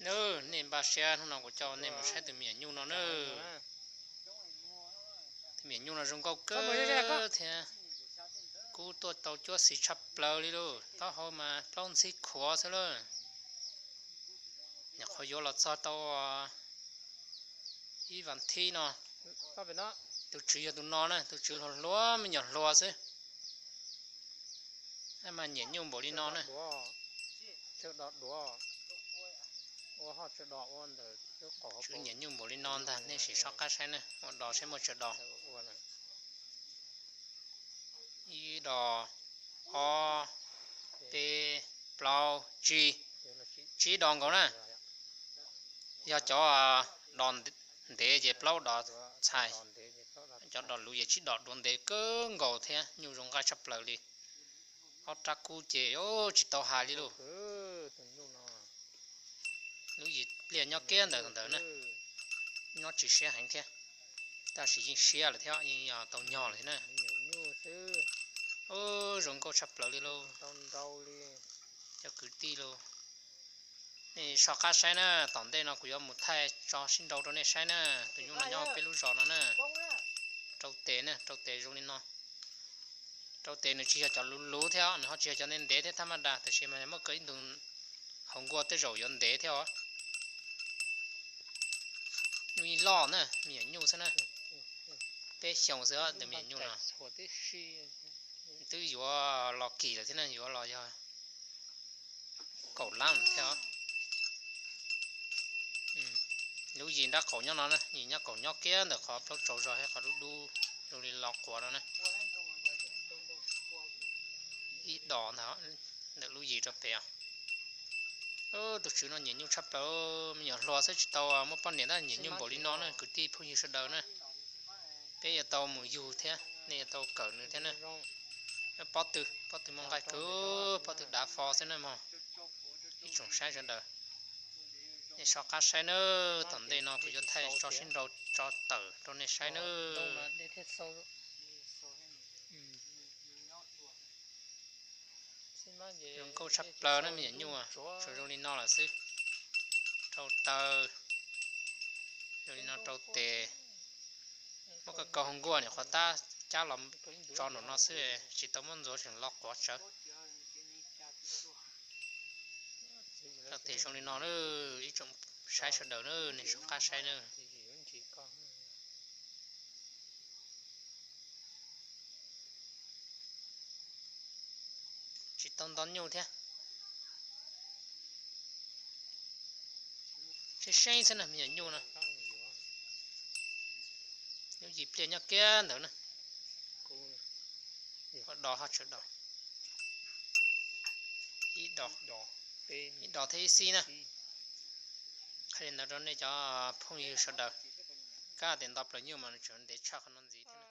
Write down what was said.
Nej npaj siab, hnub no kuv coj nej mus saib tus me nyuam nyuj no na. Tus me nyuam nyuj no zoo nkauj kawg thiab, kub tuaj tau cuab xiv tshaj plaws li lauj, taub hau mas plaub ntxhib khuav xwb lauj. Nyuam qhuav yuav los txog tau ib vas thib no, tus tswv yog tus no na, tus tswv hluas hluas me nyuam hluas xwb. Mas nyiam nyuj npaum li no na. Tswv nyiam nyuj npaum li no ntag, nej sim soj qab saib na, ua dos saib muaj tsawg dos. Ib dos, ob, peb, plaub, tsib, tsib dos nkaus na. Yog cov dos ntev ces plaub dos txhais, cov dos luv ces tsib dos, duav ntev kawg nkaus thiab nyuj zoo nqaij tshaj plaws li. Ob rab kub ces tsis tau hais li lauj. Lub yim pliaj nyob kiag ntawm ntawd na, nyob tsis siab heev thiab, tab sis yeej siab lawm thiab, yeej tau nyog lawm thiab na. Zoo nkauj tshaj plaws li lauj, cov kwv tij lauj. Nej soj qab saib na, tom ntej no kuv yuav mus thaij tso sib nrau rau nej saib na. Tus nyuj no nyob peb lub zos no na, rau tes na, rau tes zoo li no. Rau tes nws tsis yog cov luv luv thiab, nws ho tsis yog cov ntev ntev thiab, thab maj das, tab sis mas muaj kawg ib ntus hauv nkuaj tej zaum yuav ntev thiab os. Nyuj ib loj na, me nyuam nyuj xwb na, peb xyoos xwb tus me nyuam nyuj no. Twb yuav los kim lawm thiab na, yuav los yog kaum lab thiab os. Lub yim nrab qaum nyob no na, yim nyob qaum nyob kiag ntawm qhov plaub tsaus zog thiab qhov dub dub zoo li lo quav no na. Ib dos ntawm lub yim rau pem os. Tus tswv no nyiam nyuj tshaj plaws, me nyuam hluas xwb tsis tau muaj poj niam tab nyiam nyuj npaum li no na kwv tij phooj ywg sawv daws na. Peb yuav tau mus yug thiab, nej yuav tau kawm nws thiab na. Pob tw, pob tw muaj nqaij kawg, pob tw dav fo xwb na mog. Ib tsoom saib sawv daws, nej soj qab saib nawb, tom ntej no kuv yuav thaij tso sib nrau tso tawm rau nej saib nawb. Zoo nkauj tshaj plaws na me nyuam nyuj, tsuas zoo li no lawm xwb. Rau taw, zoo li no rau tes. Muab kaw kaw hauv nkuaj nyuam qhuav tab cab los tso nraum no xwb, tsis tau muab ntxuav tseem lo quav tsawv. Rau tes zoo li no na, ib tsoom saib sawv daws na, nej soj qab saib na. Tsis tau nto nyuj thiab. Seeb seeb xwb na me nyuam nyuj no. Lub yim pliaj nyob kiag ntawd na. Ho dos ho tsawm dos. Ib dos, ib dos thiab ib xib na. Qhia li ntawd rau nej cov phooj ywg sawv daws. Kab tias nto plaws nyuj mas nws tseem ntev tshaj qhov no ntxiv thiab.